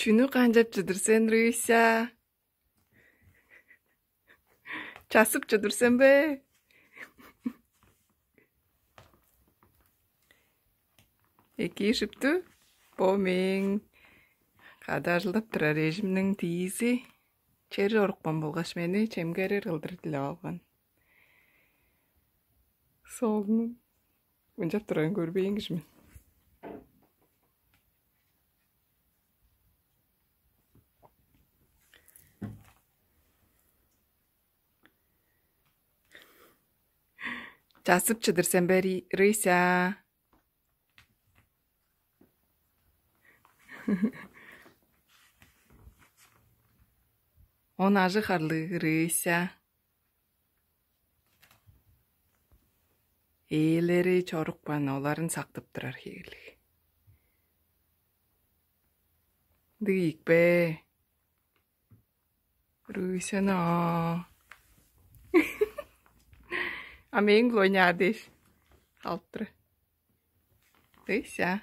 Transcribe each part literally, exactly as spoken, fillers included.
Чүнү канчап чыдыр сен, Рыся? Часып чыдыр сен бе? Эки шүптү. Бо мээң кады ажылдап турар эжимниң тийизи чер чорупкан болгаш, мени чемгерер кылдыр дилеп алган. Солун. Ынчап турарын көрбээн кижи мен. Часып чыдыр сен бе, Рыся? Он ажыг харлыг Рыся. Ээлери чорупкан, оларын сактып турар хевирлиг. Ындыг ийик бе? Рысяны аа. А мээң-биле ойнаар дээш. Халып тура. Рыся.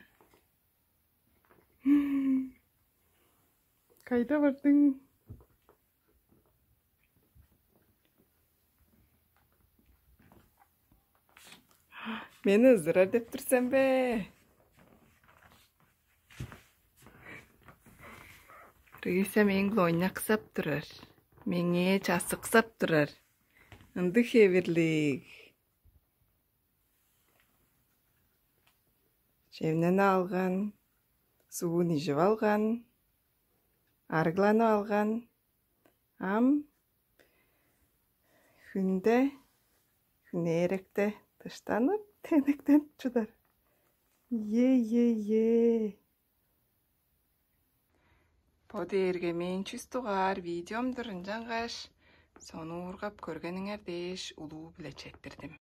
Кайда бардың? Мени ызырар деп тур сен бе? Рыся мээң-биле ойнаксап турар. Меңээ часкыксап турар. Ындыг хевирлиг. Чемненип алган, суун ижип алган, арыгланып алган. Ам хүнде, хүнээректе дыштанып, тенектенип чыдар. Е-е-е. Бо дээрге мээң чүс дугаар видеом-дур, ынчангаш сонуургап көргениңер дээш улуу-биле четтирдим.